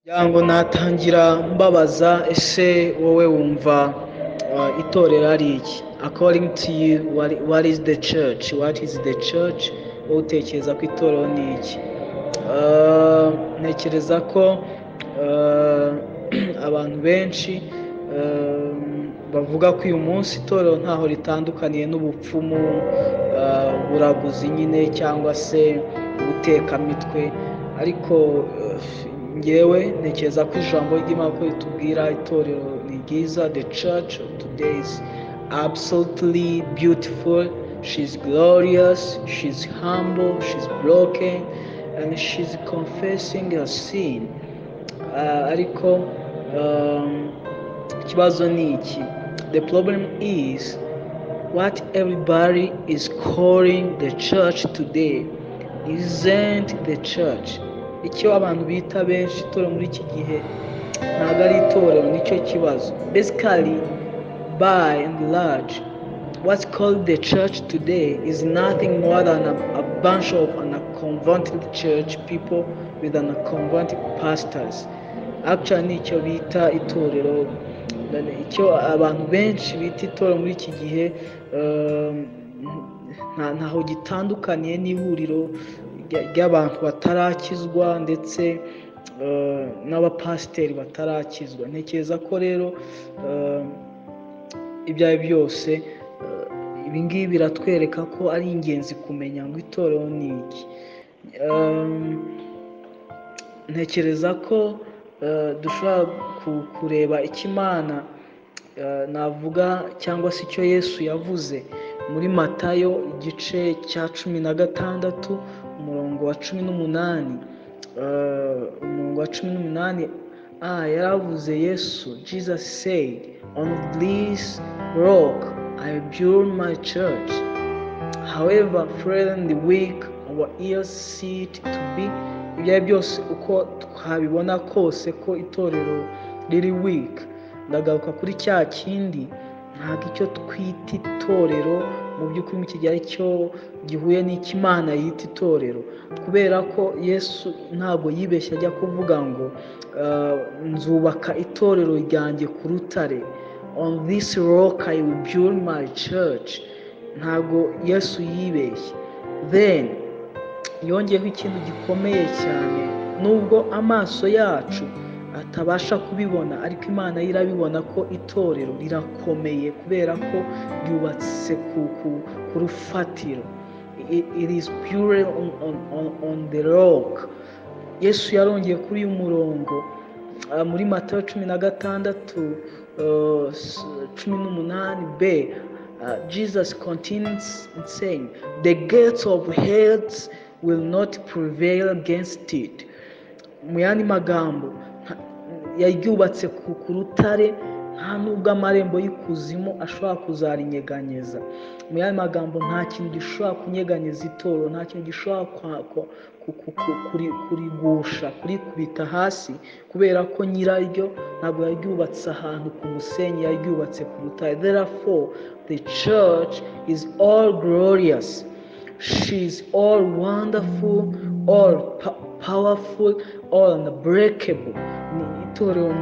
Ngo natangira mbabaza: ese wowe wumva itorero ari iki? According to you, what is the church? What is the church? Wowe utekereza ko itorero ni iki? Ntekereza ko abantu benshi bavuga ko uyu munsi itorero ntaho ritandukaniye n'ubupfumu, uburaguzi nyine, cyangwa se ubutekamitwe. Ariko ngewe ntekereza ko ijambo ry'Imana ko ritubwira itorero ni ryiza. The church of today is absolutely beautiful. She's glorious, she's humble, she's broken and she's confessing her sin. Ariko ikibazo ni iki: the problem is what everybody is calling the church today isn't the church. Icyo abantu bita benshi itorero muri iki gihe ntabwo ari itorero, nicyo kibazo. Basically, by and large, what's called the church today is nothing more than a bunch of unconverted church people with unconverted pastors. Actually, nicyo bita itorero, icyo abantu benshi bita itorero muri iki gihe ntaho gitandukaniye n'ihuriro ry'abantu batarakizwa ndetse n'abapasiteri batarakizwa. Ntekereza ko rero ibyo ari byose, ibi ngibi biratwereka ko ari ingenzi kumenya ngo itorero ni iki. Ntekereza ko dushobora kureba icyo Imana navuga cyangwa se icyo Yesu yavuze muri Matayo igice cya 16, umurongo wa 18. Umurongo wa 18 yaravuze Yesu, Jesus said, "On this rock I build my church." However frail and weak our ears see it to be, ibyo ari byose uko twabibona kose ko itorero riri weak, ndagaruka kuri cya kindi: ntabwo icyo twita itorero mu by'ukuri mu gihe ari cyo gihuye n'icyo Imana yita itorero, kubera ko Yesu ntabwo yibeshye ajya kuvuga ngo nzubaka itorero ryanjye ku rutare, "On this rock I will build my church." Ntabwo Yesu yibeshye. Then yongeyeho ikintu gikomeye cyane: nubwo amaso yacu atabasha kubibona, ariko Imana yo irabibona ko itorero rirakomeye, kubera ko ryubatse ku rufatiro. It is built on the rock. Yesu yarongeye kuri uyu murongo muri Matayo 16, 18 b. Jesus continues saying, "The gates of hell will not prevail against it." Mu yandi magambo, yaryubatse ku rutare, nta nubwo amarembo y'ikuzimu ashobora kuzarinyeganyeza. Mu yandi magambo, nta kintu gishobora kunyeganyeza itorero, nta kintu gishobora kurigusha, kurikubita hasi, kubera ko nyiraryo ntabwo yaryubatse ahantu ku musenyi, yaryubatse ku rutare. Therefore, the church is all glorious, she is all wonderful, all powerful, all unbreakable. Ni itorero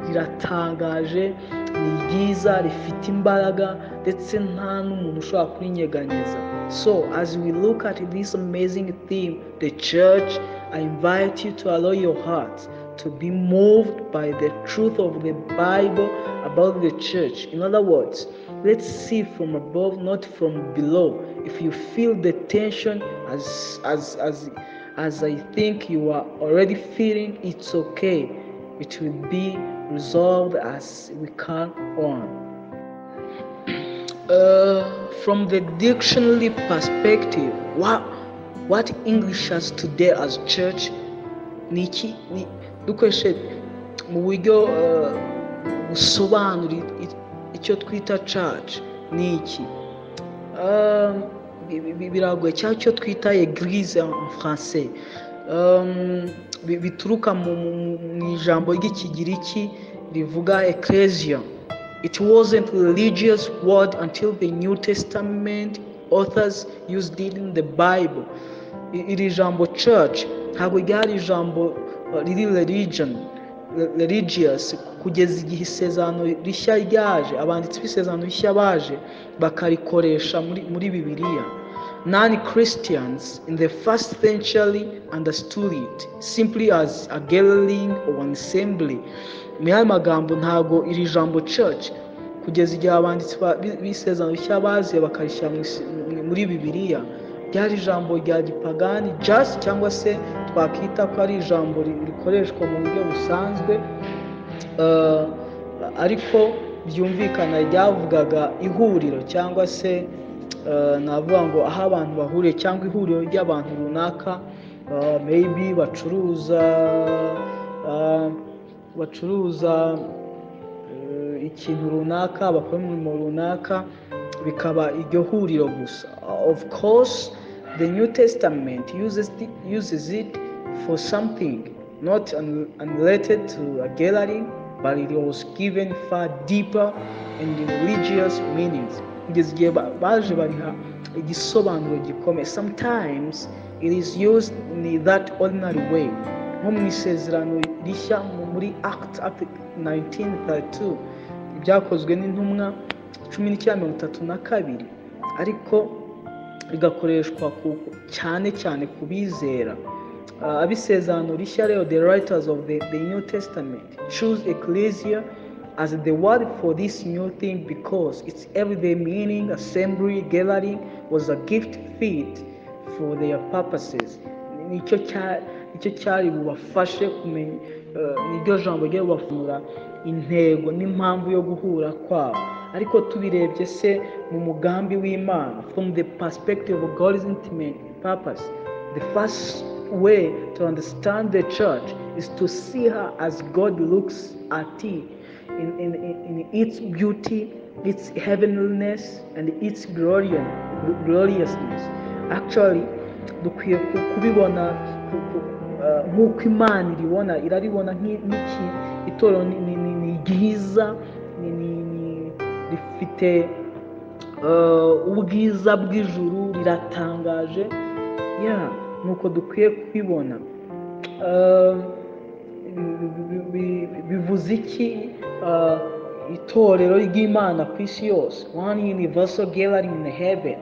riratangaje, ni ryiza, rifite imbaraga, ndetse nta n'umuntu ushobora kurinyeganyeza. So as we look at this amazing theme, the church, I invite you to allow your heart to be moved by the truth of the Bible about the church. In other words, let's see from above, not from below. If you feel the tension as I think you are already feeling, it's okay. It will be resolved as we carry on. From the dictionary perspective, what English has today as church ni iki? Ni dukoreshe mu buryo busobanura icyo twita church ni iki? Biragoye, cyangwa icyo twita église en français, bituruka mu ijambo ry'Ikigiriki rivuga ecclesia. It wasn't a religious word until the New Testament authors used it in the Bible. Iri jambo church ntabwo ryari ijambo riri religion. religious, kugeza igihe Isezerano Rishya ryaje, abanditsi b'Isezerano Rishya baje bakarikoresha muri Bibiliya. Non-Christians in the first century understood it simply as a gathering or an assembly. Mu yandi magambo, ntago iri jambo church, kugeza igihe abanditsi b'Isezerano Rishya baziye bakarishyira muri Bibiliya, ryari ijambo rya gipagani just, cyangwa se twakita ko ari ijambo rikoreshwa mu buryo busanzwe, ariko byumvikana ryavugaga ihuriro, cyangwa se navuga ngo aho abantu bahuriye, cyangwa ihuriro ry'abantu runaka, maybe bacuruza ikintu runaka, bakora umurimo runaka, bikaba iryo huriro gusa. Of course, the New Testament uses it for something not unrelated to a gathering, but it was given far deeper and religious meanings. Kugeza igihe baje bariha igisobanuro gikomeye. Sometimes it is used in that ordinary way, nko mu Isezerano Rishya muri Act 1932, Ibyakozwe n'Intumwa 19:32, ariko rigakoreshwa cyane cyane ku bizera. Ab'Isezerano Rishya rero, the writers of the New Testament choose ecclesia as the word for this new thing because its everyday meaning, assembly, gathering, was a gift fit for their purposes. Nicyo cyari bubafashe kumenya, niryo jambo ryari bubafungura intego n'impamvu yo guhura kwabo. Ariko tubirebye se mu mugambi w'Imana, from the perspective of God's intimate purpose, the first way to understand the church is to see her as God looks at it, in its beauty, its heavenliness and its gloriousness. Actually, dukwiye kubibona nk'uko Imana iribona, iraribona nk'iki itorero ni ryiza, rifite ubwiza bw'ijuru, riratangaje. Ya, nuko dukwiye kubibona. Bivuze iki itorero ry'Imana ku isi yose? One universal gathering in heaven,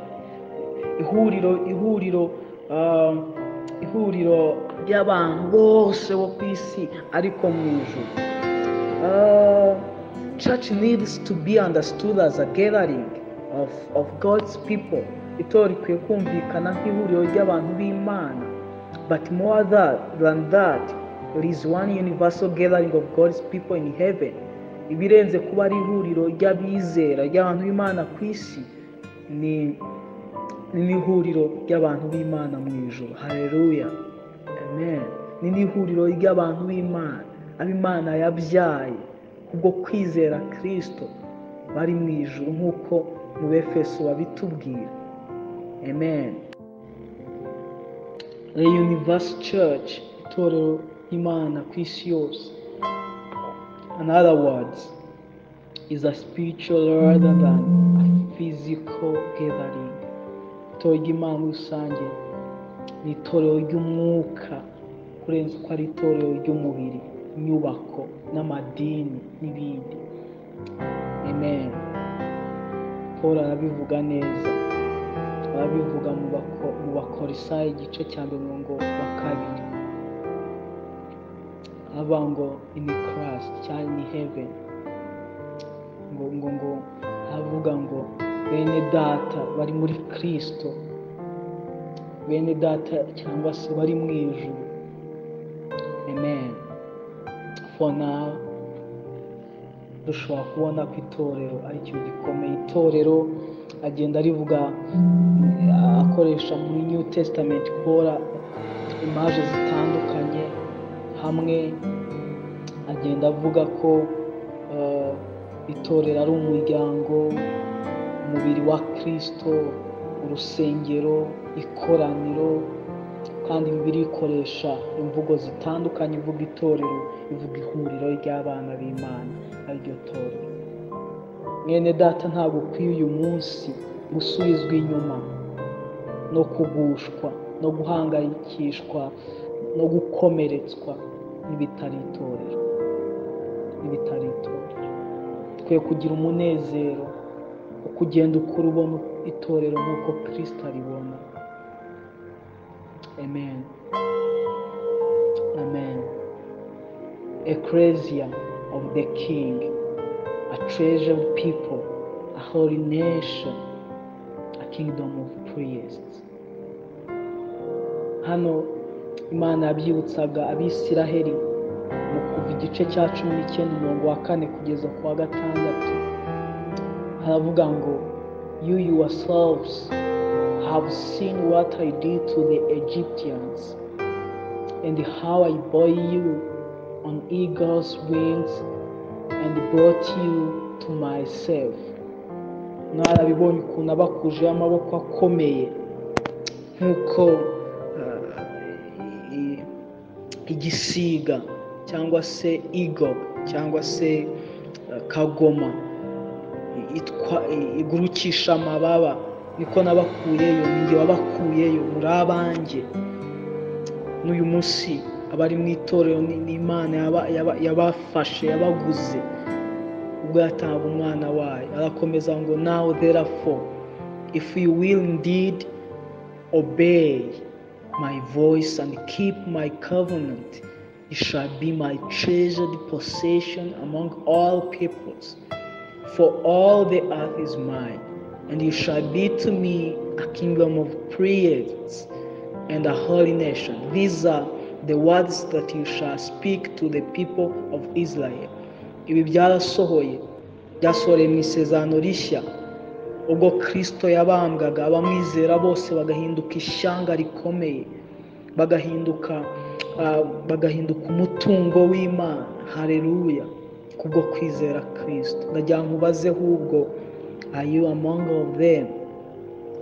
ihuriro ry'abantu bose bo ku isi, ariko mu ijuru. Church needs to be understood as a gathering of God's people. Itorero rikwiye kumvikana nk'ihuriro ry'abantu b'Imana. But more than that, there is one universal gathering of God's people in heaven. Ibirenze kuba ari ihuriro ry'abizera, ry'abantu b'Imana ku isi, ni n'ihuriro ry'abantu b'Imana mu ijuru. Haleluya, amen. Ni n'ihuriro ry'abantu b'Imana, ab'Imana yabyaye kubwo kwizera Kristo, bari mu ijuru, nk'uko mu Befeso babitubwira. Amen. The Universal Church, itorero ry'Imana ku isi yose, in other words, is a spiritual rather than a physical gathering. Itorero ry'Imana muri rusange ni itorero ry'umwuka kurenza uko ari itorero ry'umubiri, inyubako n'amadini n'ibindi. Amen. Paul arabivuga neza, arabivuga mu Bakorisayi igice cya mbere umurongo wa 2, avuga ngo in Christ cyangwa in heaven, ngo avuga ngo bene data bari muri Kristo, bene data cyangwa se bari mu ijuru. Amen. For now, dushobora kubona ko itorero ari ikintu gikomeye. Itorero agenda arivuga akoresha muri New Testament kora image zitandukanye, hamwe agenda avuga ko itorero ari umuryango, umubiri wa Kristo, urusengero, ikoraniro. Kandi Bibiliya ikoresha imvugo zitandukanye ivuga itorero, ivuga ihuriro ry'abana b'Imana ariryo torero. Mwene data, ntabwo ukwiye uyu munsi gusubizwa inyuma no kugushwa no guhangayikishwa no gukomeretswa n'ibitari itorero. Dukwiye kugira umunezero ukugenda ukura ubona itorero nk'uko Kristo aribona. Amen. Amen. Ecclesia of the King, a treasured people, a holy nation, a kingdom of priests. Hano Imana yabyibutsaga Abisiraheli mu kuva igice cya 19 umurongo wa 4 kugeza ku wa 6. Haravuga ngo you yourselves have seen what I did to the Egyptians and how I bore you on eagle's wings and brought you to myself. Mwarabibonye ukuntu abakujeho amaboko akomeye nk'uko igisiga cyangwa se eagle cyangwa se kagoma igurukisha amababa, niko nabakuyeyo, ninjye wabakuyeyo, muri abanjye. N'uyu munsi abari mu itorero ni Imana yabafashe, yabaguze ubwo yatanga umwana wayo. Arakomeza ngo now therefore if you will indeed obey my voice and keep my covenant, you shall be my treasured possession among all peoples, for all the earth is mine, and you shall be to me a kingdom of priests and a holy nation. These are the words that you shall speak to the people of Israel. Ibi byarasohoye, byasohoreye mu isezerano rishya ubwo Kristo yabambwaga, abamwizera bose bagahinduka ishyanga rikomeye, bagahinduka umutungo w'Imana. Haleluya, kubwo kwizera Kristo. Ndagira nkubaze ahubwo, are you among of them?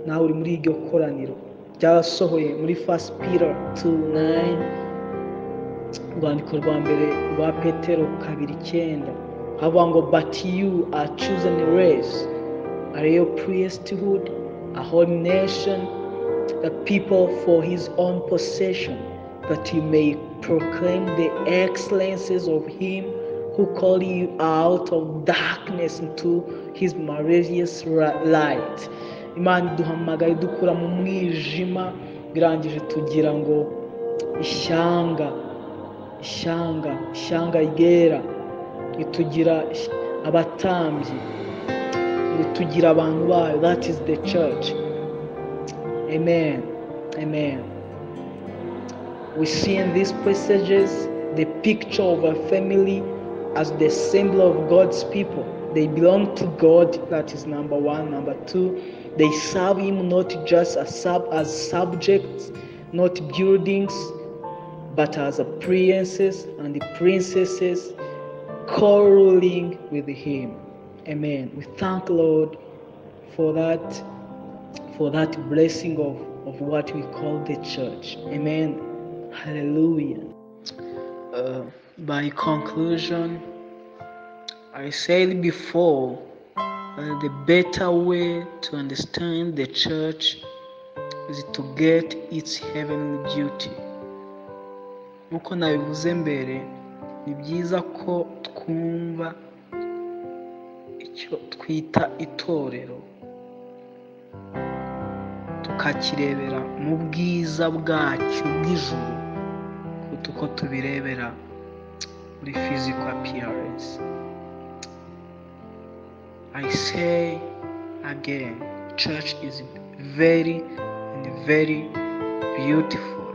Nawe uri muri iryo koraniro. Byarasohoye muri 1 Peter 2:9, urwandiko rwa mbere rwa Petero 2:9, havuga ngo but you are chosen race, a royal priesthood, a holy nation, a people for his own possession, that you may proclaim the excellencies of him who called you out of darkness into his marvelous light. Imana iduhamagaye dukura mu mwijima, birangije tugira ngo ishyanga, ishyanga, ishyanga ryera, itugira abatambyi, itugira abantu bayo. That is the church. Amen. Amen. We see in these passages the picture of a family as the symbol of God's people. They belong to God, that is number one. Number two, they serve him not just as subjects, not buildings, but as a princes and the princesses co-ruling with him. Amen. We thank Lord for that blessing of what we call the church. Amen. Hallelujah. By conclusion, I said before, the better way to understand the church is to get its heavenly beauty. Nkuko nabivuze mbere, ni byiza ko twumva icyo twita itorero, tukakirebera mu bwiza bwacyo bw'ijuru kuruta uko tubirebera muri physical appearance. I say again, church is very and very beautiful,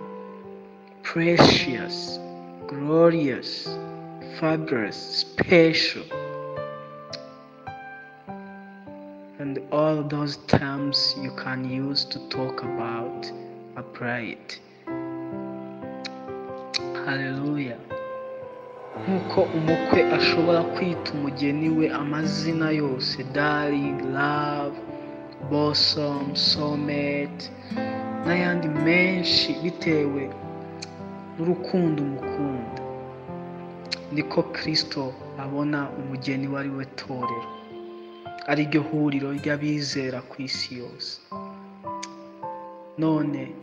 precious, glorious, fabulous, special, and all those terms you can use to talk about a bride. Hallelujah. Nkuko umukwe ashobora kwita umugeni we amazina yose, darling, love, bosom, soulmate, n'ayandi menshi bitewe n'urukundo umukunda, niko Kristo abona umugeni we ari we torero, ari ryo huriro ry'abizera ku isi yose. None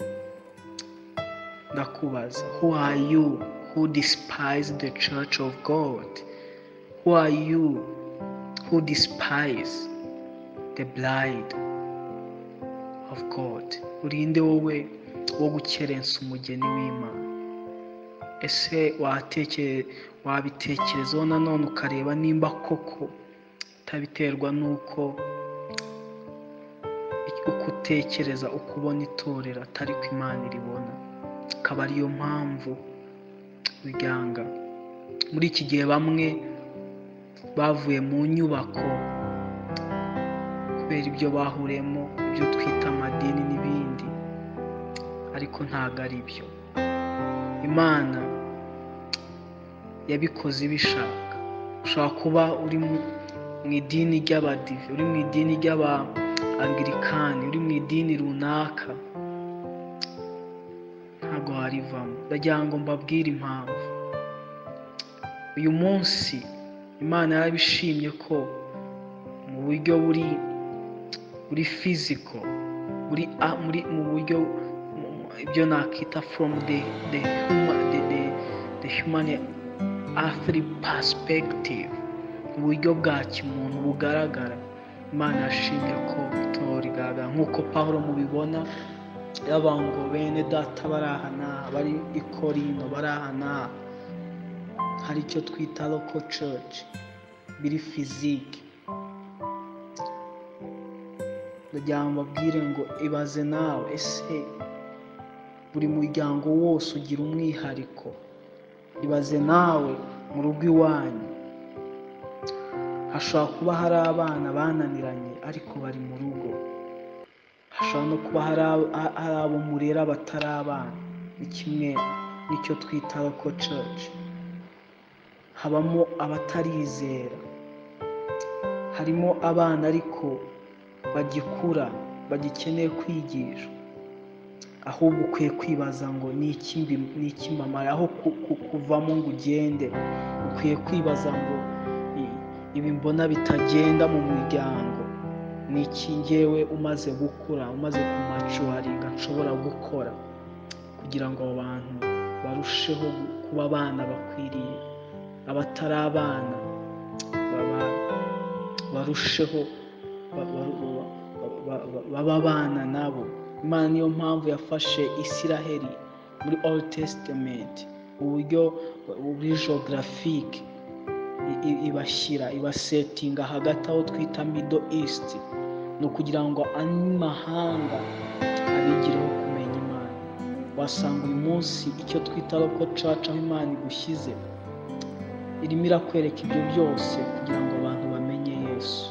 ndakubaza, who are you who despise the church of God? Who are you Who despise the bride of God? Urinde wowe wo gukerensa umugeni w'Imana? Ese wabitekerezaho nanone ukareba nimba koko utabiterwa n'uko uko utekereza, uko ubona itorero atari ko Imana iribona, akaba ariyo mpamvu biryanga. Muri iki gihe bamwe bavuye mu nyubako kubera ibyo bahuriyemo, ibyo twita amadini n'ibindi, ariko ntabwo ari byo. Imana yabikoze ibishaka. Ushobora kuba uri mu idini ry'abadive, uri mu idini ry'aba-Anglikani, uri mu idini runaka, ntabwo warivamo. Ndagira ngo mbabwire impamvu. Uyu munsi Imana yarabishimye ko mu buryo buri physical, buri muri mu buryo ibyo nakita from the human earthly perspective, uburyo bwa kimuntu bugaragara, Imana yashimye ko itorero rigaragara nk'uko Pawulo mubibona yabaga ngo bene data bari aha n'aha, bari i Korinto bari aha n'aha, hari icyo twita local church biri physique. Ndagira ngo mbabwire ngo ibaze nawe, ese buri muryango wose ugira umwihariko? Ibaze nawe mu rugo iwanyu hashobora kuba hari abana bananiranye ariko bari mu rugo, hashobora no kuba hari abo murera batari abana. Ni kimwe n'icyo twita local church, habamo abatarizera, harimo abana ariko bagikura bagikeneye kwigishwa. Ahubwo ukwiye kwibaza ngo ni iki mbamara, aho kuvamo ngo ugende, ukwiye kwibaza ngo ibi mbona bitagenda mu muryango ni iki njyewe umaze gukura, umaze kumacuwaringa nshobora gukora kugira ngo abo bantu barusheho kuba abana bakwiriye, abatari abana barusheho baba abana nabo. Imana niyo mpamvu yafashe Isiraheli muri Old Testament uburyo buri geographique, ibashyira ibasetinga hagati aho twita Middle East, ni ukugira ngo andi mahanga abigireho kumenya Imana. Wasanga uyu munsi icyo twita local church aho Imana igushyize irimo irakwereka ibyo byose kugira ngo abantu bamenye Yesu.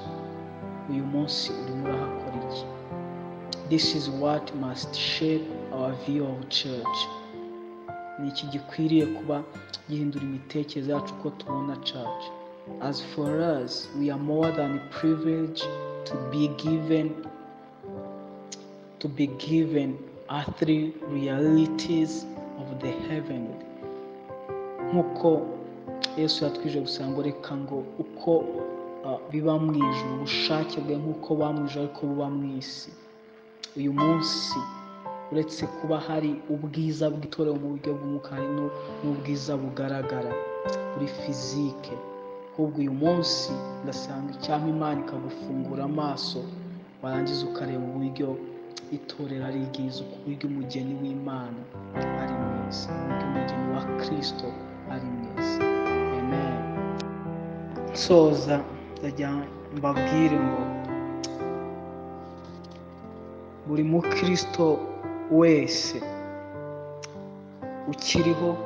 Uyu munsi urimo urahakora iki? This is what must shape our view of church. Ni iki gikwiriye kuba gihindura imitekerereze yacu uko tubona church. As for us, we are more than privileged to be given earthly realities of the heavenly. Nkuko Yesu yatwije gusa ngo reka ngo uko biba mu ijuru, ubushake bwe nkuko buba mu ijuru ariko buba mu isi. Uyu munsi uretse kuba hari ubwiza bw'itorero mu buryo bw'umwuka, hari n'ubwiza bugaragara kuri fizike. Ahubwo uyu munsi ndasanga icyampa Imana ikagufungura amaso, warangiza ukareba uburyo itorero ari ryiza, uburyo umugeni w'Imana ari mwiza, uburyo umugeni wa Kristo ari mwiza. Amen. Nsoza ndajya mbabwire ngo buri mukristo wese ukiriho,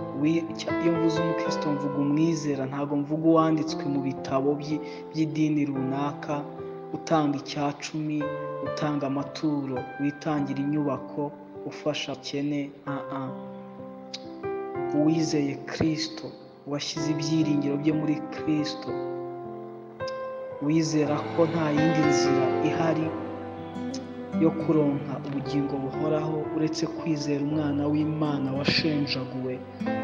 iyo mvuze umukristo mvuga umwizera, ntabwo mvuga uwanditswe mu bitabo by'idini runaka, utanga icyacumi, utanga amaturo, witangira inyubako, ufasha abakene. Uwizeye Kristo, washyize ibyiringiro bye muri Kristo, wizera ko nta yindi nzira ihari yo kuronka ubugingo buhoraho uretse kwizera umwana w'Imana washenjaguwe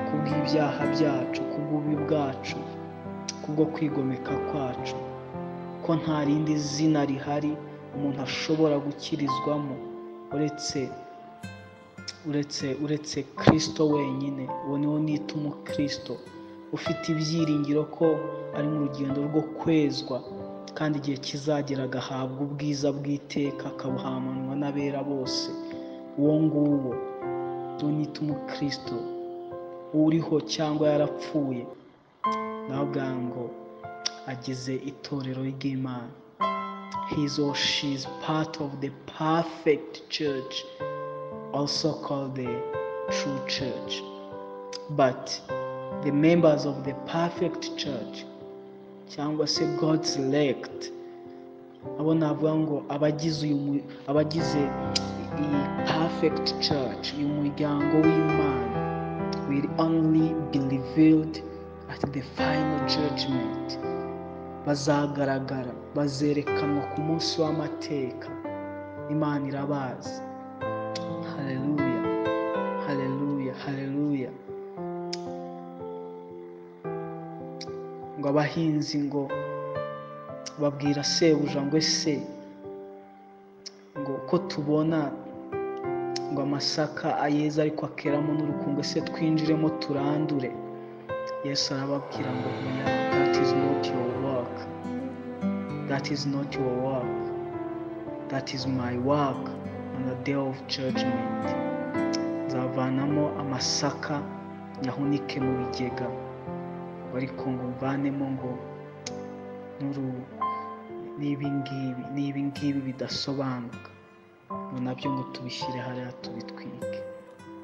kubw'ibyaha byacu, kubw'ububi bwacu, kubwo kwigomeka kwacu, ko nta rindi zina rihari umuntu ashobora gukirizwamo uretse Kristo wenyine. Uwo niwo nita umukristo ufite ibyiringiro ko ari mu rugendo rwo kwezwa, Kandi igihe kizagera agahabwa ubwiza bw'iteka, akabuhamanwa n'abera bose. Uwo nguwo nita umukristo uriho cyangwa yarapfuye, navuga ngo agize itorero ry'Imana. He is or she is part of the perfect church, also called the true church. But the members of the perfect church, cyangwa se God's elect, abo navuga ngo abagize iyi perfect church, uyu muryango w'Imana, will only be revealed at the final judgment. Bazagaragara, bazerekanwa ku munsi w'amateka. Imana irabazi. Haleluya, haleluya, haleluya. Ngo abahinzi ngo babwira sebuja ngo ese ngo ko tubona ngo amasaka ayeze ariko akeramo n'urukungu, ese twinjiremo turandure? Yesu arababwira ngo oya, that is not your work, that is not your work, that is my work on the day of judgment. Nzavanamo amasaka nyahunike mu bigega, ariko ngo mvanemo ngo n'ibi ngibi bidasobanuka, ngo nabyo ngo tubishyire hariya tubitwike.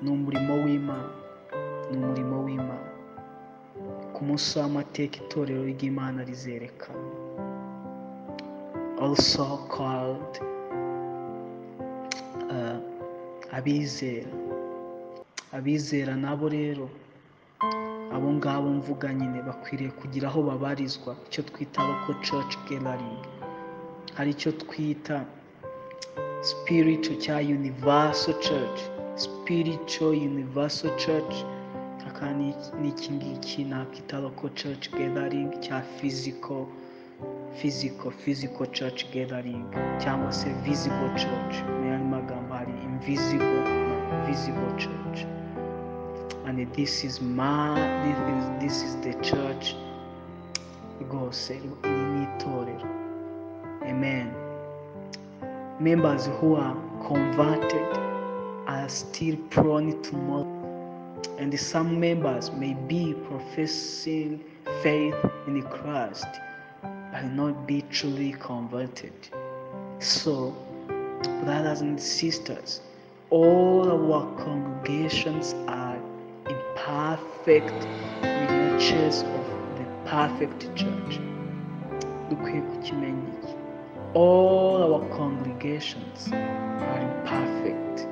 Ni umurimo w'Imana, ni umurimo w'Imana. Ku munsi w'amateka itorero ry'Imana rizerekana, also called abizera. Abizera nabo rero, abo ngabo mvuga nyine, bakwiriye kugira aho babarizwa, icyo twita local church gathering. Hari icyo twita spiritual cya universal church, spiritual universal church. Aka n'iki ngiki nakita local church gathering cya physical church gathering, cyangwa se visible church. Mu yandi magambo hari invisible na visible church. And this is the church rwose, iri ni itorero. Amen. Members who are converted are still prone to more, and some members may be professing faith in Christ but not be truly converted. So, brothers and sisters, all our congregations are imperfect miniatures of the perfect church. Dukwiye kukimenya iki? All our congregations are imperfect.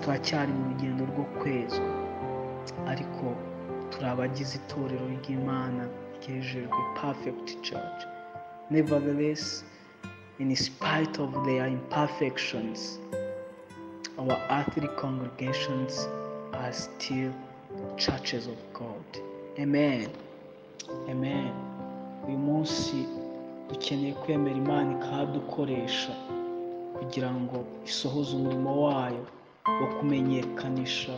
Turacyari mu rugendo rwo kwezwa, ariko turi abagize itorero ry'Imana ryejejwe, perfect church. Nevertheless, in spite of their imperfections, our earthly congregations are still churches of God. Amen. Amen. Uyu munsi dukeneye kwemera Imana ikadukoresha kugira ngo isohoze umurimo wayo wo kumenyekanisha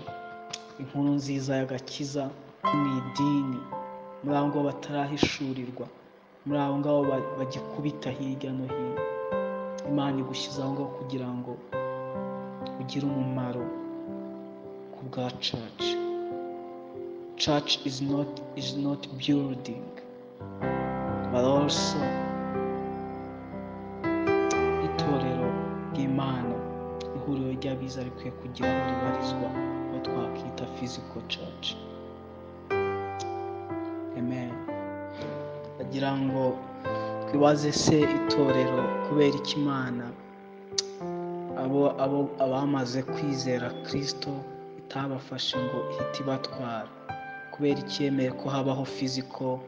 inkuru nziza y'agakiza mu idini, muri abo ngabo batarahishurirwa, muri abo ngabo bagikubita hirya no hino. Imana igushyize aho ngaho kugira ngo ugire umumaro ku bwa church. Church is not building, but also itorero ry'Imana, ihuriro ry'abiza rikwiye kugira aho ribarizwa, aho twakwita physical church. Amen. Agira ngo twibaze se itorero kubera iki Imana abo abamaze kwizera Kristo itabafashe ngo ihite ibatwara, kubera icyemeye ko habaho physical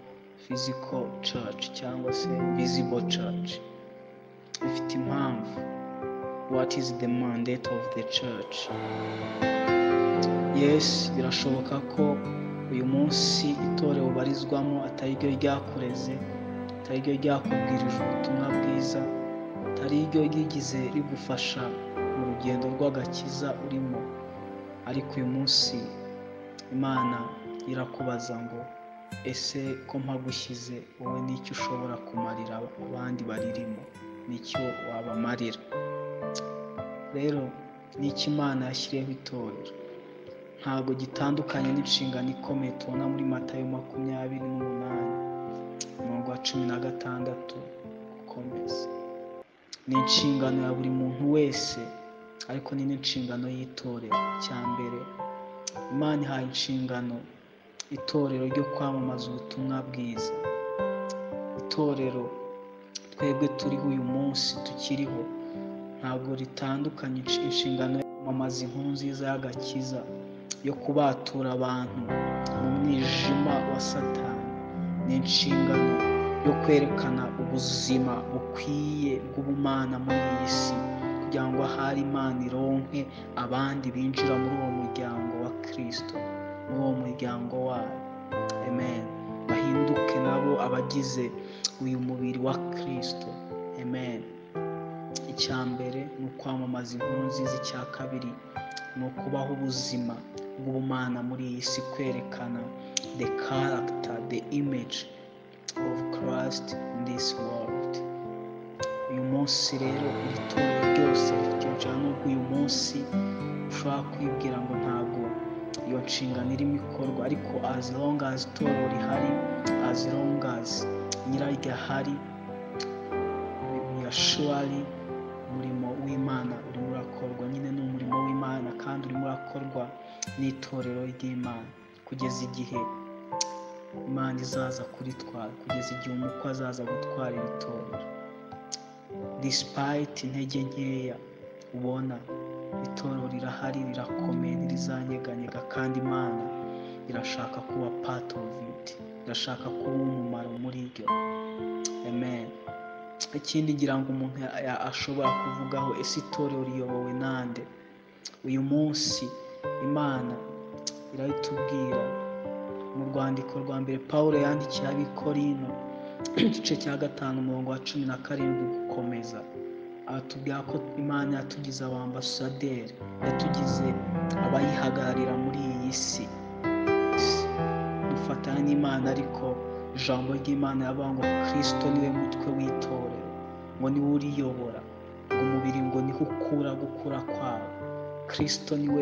church cyangwa se visible church. Ifite impamvu. What is the mandate of the church? Yes, birashoboka ko uyu munsi itorero ubarizwamo atari ryo ryakureze, atari ryo ryakubwirije ubutumwa bwiza, atari ryo ryigize rigufasha mu rugendo rw'agakiza urimo, ariko uyu munsi Imana irakubaza ngo Ese ko mpagushyize wowe n'icyo ushobora kumarira abandi baririmo, n'icyo wabamarira? Rero n'icyo Imana yashyiriyeho itorero ntabwo gitandukanye n'inshingano ikomeye tubona muri Matayo 28 umurongo wa 16 gukomeza. Ni inshingano ya buri muntu wese, ariko ni n'inshingano y'itorero. Icya mbere, Imana ihaye inshingano itorero ryo kwamamaza ubutumwa bwiza. Itorero twebwe turiho uyu munsi tukiriho ntabwo ritandukanye inshingano yo kwamamaza inkuru nziza y'agakiza, yo kubatura abantu mu mwijima wa Satani. Ni inshingano yo kwerekana ubuzima bukwiye bw'ubumana muri iyi si, kugira ngo ahari Imana ironke abandi binjira muri uwo muryango wa Kristo, muri uwo muryango wayo. Amen. Bahinduke nabo abagize uyu mubiri wa Kristo. Amen. Icya mbere ni ukwamamaza inkuru nziza. Icya kabiri ni ukubaho ubuzima bw'ubumana muri iyi si, kwerekana the character, the image of Christ in this world. Uyu munsi rero iri torero ryose rifite inshingano, nubwo uyu munsi ushobora kwibwira ngo ntabwo iyo nshingano irimo ikorwa, ariko as long as itorero rihari, as long as nyiraryo ahari, we are surely umurimo w'Imana urimo urakorwa. Nyine ni umurimo w'Imana kandi urimo urakorwa n'itorero ry'Imana kugeza igihe Imana izaza kuritwara, kugeza igihe umukwe azaza gutwara iri torero. Despite intege nkeya ubona, itorero rirahari, rirakomeye, ntirizanyeganyega, kandi Imana irashaka kuba part of it, irashaka kuba umumaro muri ryo. Amen. Ikindi ngira ngo umuntu ashobora kuvugaho, ese itorero riyobowe nande? Uyu munsi Imana irabitubwira mu rwandiko rwa mbere Pawulo yandikiye ab'i Korinto, igice cya 5 umurongo wa 17 gukomeza, aratubwira ko Imana yatugize abambasaderi, yatugize abayihagararira muri iyi si. Dufatanya n'Imana, ariko ijambo ry'Imana yavuga ngo Kristo niwe mutwe w'itorero, ngo niwe uriyobora, ngo umubiri ngo niho ukura gukura kwawo. Kristo niwe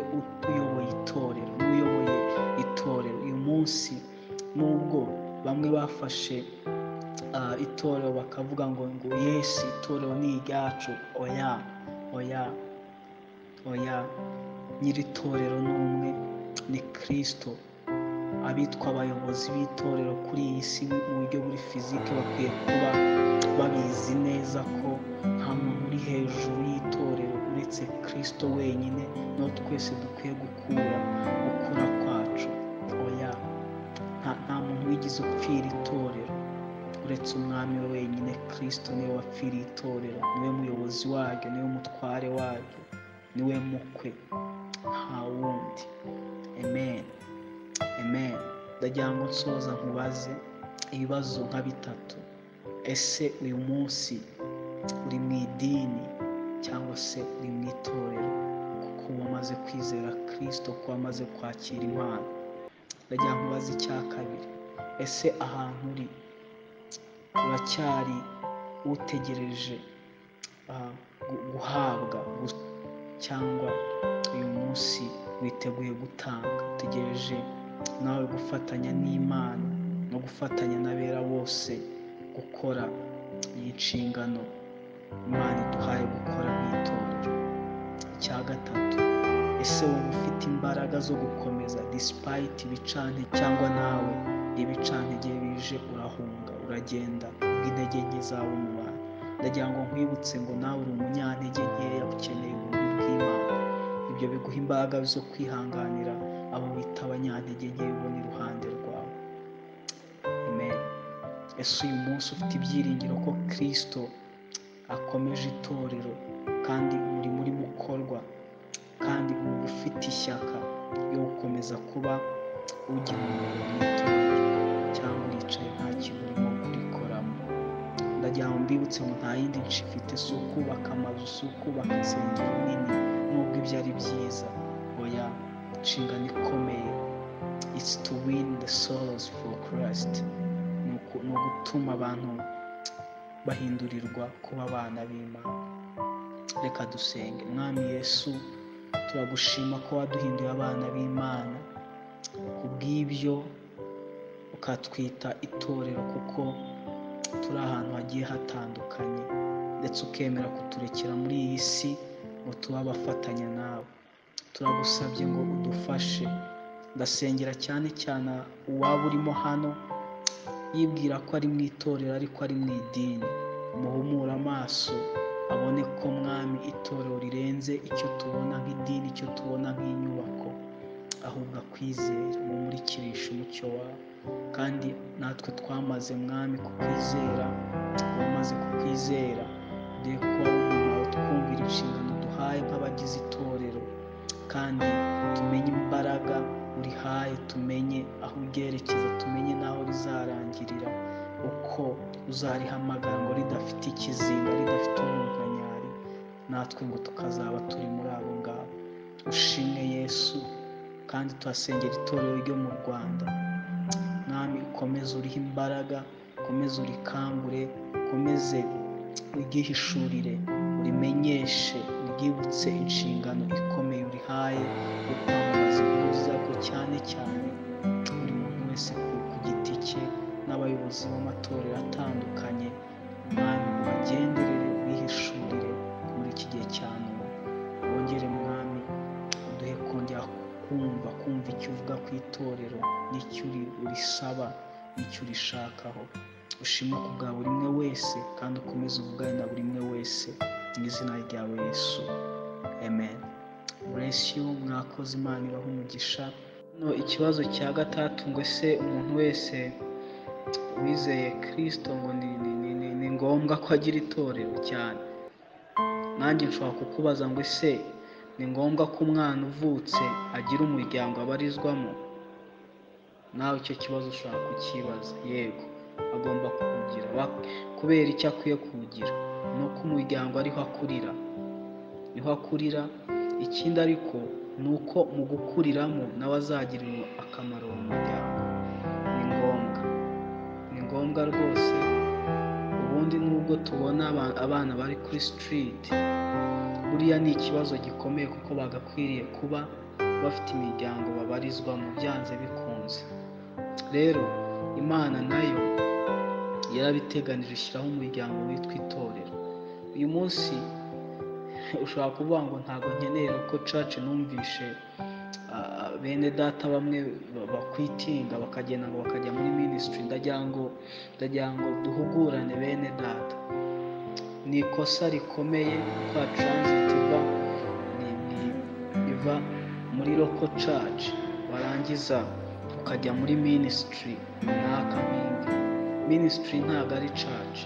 uyoboye itorero, niwe uyoboye itorero. Uyu munsi nubwo bamwe bafashe itorero bakavuga ngo Yesu itorero ni iryacu, oya oya oya, nyiri itorero ni umwe, ni Kristo. Abitwa abayobozi b'itorero kuri iyi si mu buryo buri fizike bakwiye kuba babizi neza ko nta muntu uri hejuru y'itorero uretse Kristo wenyine, no twese dukwiye gukura kwacu. Oya, nta muntu wigeze upfira itorero uretse umwami we wenyine. Kristo niwe wapfiriye itorero, niwe muyobozi waryo, niwe mutware waryo, niwe mukwe, nta wundi. Amen. Amen. Ndagira ngo nsoza nkubaze ibibazo nka bitatu. Ese uyu munsi uri mu idini cyangwa se uri mu itorero? Kuko wamaze kwizera Kristo, ko wamaze kwakira impano. Ndagira ngo nkubaze icya kabiri, ese ahantu uri uracyari utegereje guhabwa, cyangwa uyu munsi witeguye gutanga, utegereje nawe gufatanya n'Imana no gufatanya n'abera bose gukora iyi nshingano Imana iduhaye gukora mu itorero? Icya gatatu, ese wumva ufite imbaraga zo gukomeza despite ibicantege, cyangwa nawe ibicantege bije urahunga, uragenda ubw'intege nke zawe mu bantu? Ndagira ngo nkwibutse ngo nawe uri umunyantege nkeya, ukeneye ubuntu bw'Imana. Ibyo biguha imbaraga zo kwihanganira abo wita abanyantege nke ubona iruhande rwawe. Amen. Ese uyu munsi ufite ibyiringiro ko Kristo akomeje itorero kandi umurimo urimo ukorwa, kandi uba ufite ishyaka ryo gukomeza kuba ugira umumaro mu itorero, cyangwa uricaye nta kintu urimo kurikoramo? Ndagira ngo mbibutse ngo nta yindi nshingano ifite, si ukubaka amazu, si ukubaka insengero nini, nubwo ibyo ari byiza. Oya, inshingano ikomeye It's to win the souls for Christ. Ni ugutuma abantu bahindurirwa kuba abana b'Imana. Reka dusenge. Mwami Yesu, turagushima ko waduhinduye abana b'Imana, kubw'ibyo ukatwita itorero, kuko turi ahantu hagiye hatandukanye, ndetse ukemera kuturekera muri iyi si ngo tube abafatanya nawe. Turagusabye ngo udufashe. Ndasengera cyane cyane uwaba urimo hano yibwira ko ari mu itorero ariko ari mu idini, muhumure amaso abone ko Mwami itorero rirenze icyo tubona nk'idini, icyo tubona nk'inyubako, ahubwo akwizere, mumurikirishe umucyo wawe. Kandi natwe twamaze Mwami kukwizera, wamaze kukwizera, dore ko umumaro twumvira inshingano duhaye nk'abagize itorero, kandi tumenye imbaraga urihaye, tumenye aho uryerekeza, tumenye n'aho rizarangirira, uko uzarihamagara ngo ridafite ikizinga, ridafite umunkanyari, natwe ngo tukazaba turi muri abo ngabo. Ushimwe Yesu. Kandi tuhasengera itorero ryo mu Rwanda. Mwami, ukomeze urihe imbaraga, ukomeze urikangure, ukomeze uryihishurire, urimenyeshe, uryibutse inshingano ikomeye urihaye yo kwamamaza inkuru nziza, ko cyane cyane buri muntu wese ku giti cye n'abayobozi b'amatorero atandukanye. Mwami, ubagenderere, wihishurire muri iki gihe cya none. Wongere Mwami uduhe kongera kumva icyo uvuga ku itorero, n'icyo urisaba, n'icyo urishakaho. Ushimwe ku bwa buri umwe wese, kandi ukomeze uvugane na buri umwe wese mu izina ryawe Yesu, amen. Bless you, mwakoze, Imana ibahe umugisha. No, ikibazo cya gatatu ngo ese umuntu wese wizeye Kristo ngo ni ngombwa ko agira itorero? Cyane. Nanjye nshobora kukubaza ngo ese ni ngombwa ko umwana uvutse agira umuryango abarizwamo? Nawe icyo kibazo ushobora kukibaza. Yego, agomba kuwugira. Kubera icyo akwiye kuwugira ni uko umuryango ariho akurira, niho akurira. Ikindi ariko ni uko mu gukuriramo nawe azagirira akamaro mu muryango. Ni ngombwa, ni ngombwa rwose. Ubundi nubwo tubona abana bari kuri street, buriya ni ikibazo gikomeye, kuko bagakwiriye kuba bafite imiryango babarizwamo byanze bikunze. Rero Imana nayo yarabiteganije, ishyiraho umuryango witwa itorero. Uyu munsi ushobora kuvuga ngo ntabwo nkeneye ko church, numvishe bene data bamwe bakwitinga bakagenda ngo bakajya muri ministry. Ndagira ngo duhugurane bene data. Ni ikosa rikomeye kwa transit iva muri local church, warangiza ukajya muri ministry runaka. Nk'indi ministry ntabwo ari church,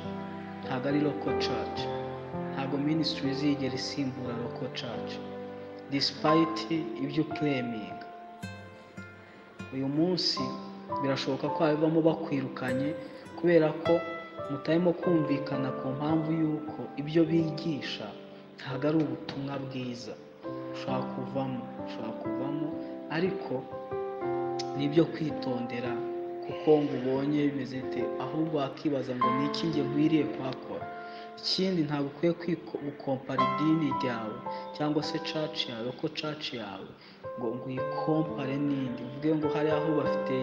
ntabwo ari local church, ntabwo ministry izigera isimbura local church, despite ibyo claiming. Uyu munsi birashoboka ko habivamo bakwirukanye kubera ko mutarimo kumvikana ku mpamvu y'uko ibyo bigisha ntabwo ari ubutumwa bwiza. Ushobora kuvamo, ariko nibyo kwitondera, kuko ngo ubonye bimeze te, ahubwo wakibaza ngo ni iki njye nkwiriye kuhakora. Ikindi, ntabwo ukwiye gukompara idini ryawe cyangwa se church yawe, ko church yawe ngo uyikompare n'indi, uvuge ngo hari aho bafite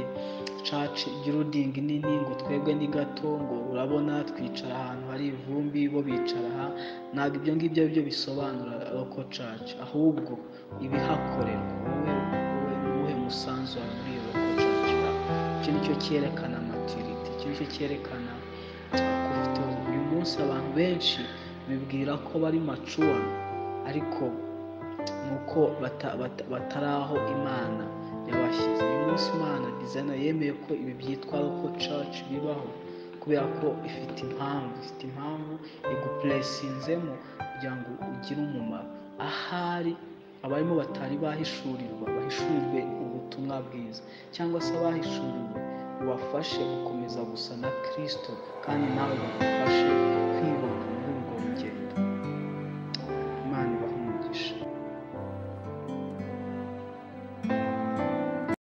church building nini, ngo twebwe ni gato, ngo urabona twicara ahantu hari ivumbi, bo bicara aha. Ntabwo ibyo ngibyo byo bisobanura local church, ahubwo ibihakorerwa, wowe uwuhe musanzu wawe muri iyo local church yawe. Icyo nicyo cyerekana maturity, icyo nicyo cyerekana ko ufite. Uyu munsi abantu benshi bibwira ko bari mature, ariko nuko batari aho Imana yabashyize. Uyu munsi Imana designer yemeye ko ibi byitwa local church bibaho kubera ko ifite impamvu, igupuresinzemo kugira ngo ugire umumaro. Ahari abarimo batari bahishurirwa, bahishurirwe ubutumwa bwiza, cyangwa se abahishuriwe ubafashe gukomeza gusa na Kristo, kandi nawe bagufashe kwibona